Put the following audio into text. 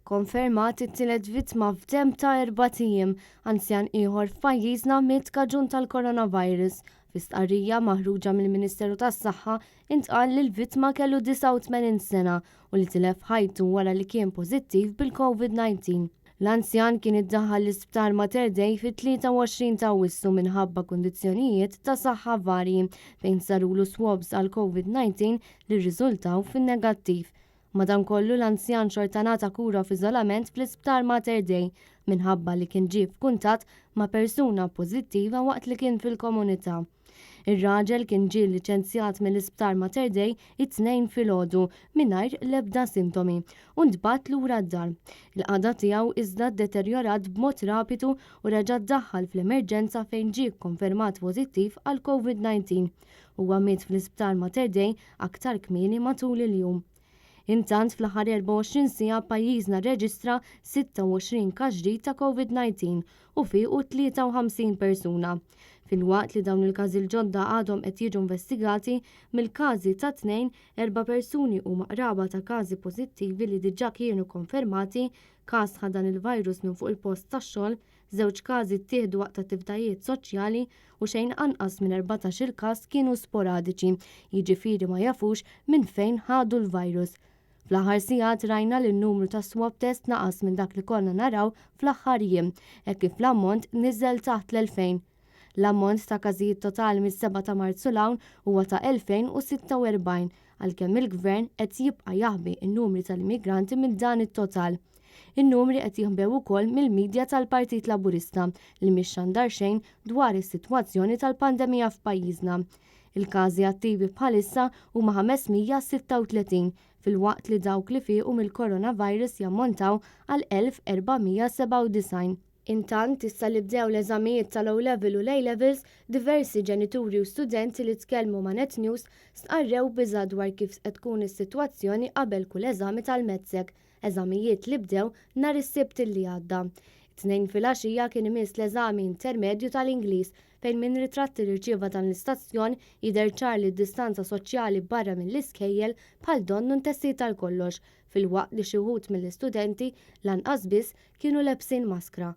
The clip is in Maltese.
Konfermat it-tielet vittma f'temp ta' erbat ijiem, anzjan ieħor f'pajjiżna miet kaġun tal-coronavirus. Fi stqarrija maħruġa mill-Ministeru tas-Saħħa intqal li l-vittma kellu 89 sena u li tilef ħajtu wara li kien pożittiv bil-COVID-19. L-anzjan kien iddaħħal l-Isptar Mater Dei fit-23 ta' Awwissu minħabba kundizzjonijiet ta' saħħa varji fejn sarulu swabs għall-COVID-19 li rriżultaw fin-negattiv. Madankollu l-anzjan xorta ngħata kura f'iżolament fl-Isptar Mater Dei minħabba li kien ġie f'kuntatt ma' persuna pożittiva waqt li kien fil-komunità. Ir-raġel kien ġie lliċenzjat mill-Isptar Mater Dei it-Tnejn filgħodu mingħajr l-ebda sintomi u ntbagħat lura d-dar. Il-qagħda tiegħu iżda ddeterjorat b'mod rapidu u reġa' ddaħħal fl-emerġenza fejn ġie kkonfermat pożittiv għall-Covid-19. Huwa miet fl-Isptar Mater Dei aktar kmieni matul il-jum. Intant fl-aħħar 24 siegħa pajjiżna rreġistra 26 każ ġdid ta' Covid-19 u fiequ 53 persuna. Filwaqt li dawn il-każi l-ġodda għadhom qed jiġu investigati, mill-każi tat-Tnejn, erba' persuni huma qraba ta' każi pożittivi li diġà kienu konfermati, każ ħa dan il-virus minn fuq il-post tax-xogħol, Żewġ każi ttieħdu waqt attivitajiet soċjali u xejn anqas minn 14-il każ kienu sporadiċi, jiġifieri ma jafux minn fejn ħadu l-virus. Fl-aħħar sigħat rajna li n-numru ta' swab test naqas minn dak li konna naraw fl-aħħar jiem, hekk kif l-ammont niżel taħt l-2,000. L-ammont ta' każijiet totali mis-7 ta' Marzu 'l hawn huwa ta' 2,046, għalkemm il-Gvern qed jibqa' jaħbi n-numri tal-immigranti minn dan it-total. In-numri qed jinħbew ukoll mill-midja tal-Partit Laburista li mhix xandar xejn dwar is-sitwazzjoni tal-pandemija f'pajjiżna. Il-każi attivi bħalissa huma 536 filwaqt li dawk li fiequ mill-coronavirus jammontaw għal 1,497. Intant, issa li bdew l-eżamijiet tal-O Level u l-A Levels, diversi ġenituri u studenti li tkellmu ma' Net News stqarrew biża' dwar kif se tkun is-sitwazzjoni qabel kull eżami tal-MATSEC, eżamijiet li bdew nhar is-Sibt li għadda. It-Tnejn filgħaxija kien imiss l-eżami intermedju tal-Ingliż fejn minn ritratti li rċieva dan l-istazzjon jidher ċar li d-distanza soċjali barra mill-iskejjel bħal donnu ntessiet għal kollox filwaqt li xi wħud mill-istudenti lanqas biss kienu lebsin maskra.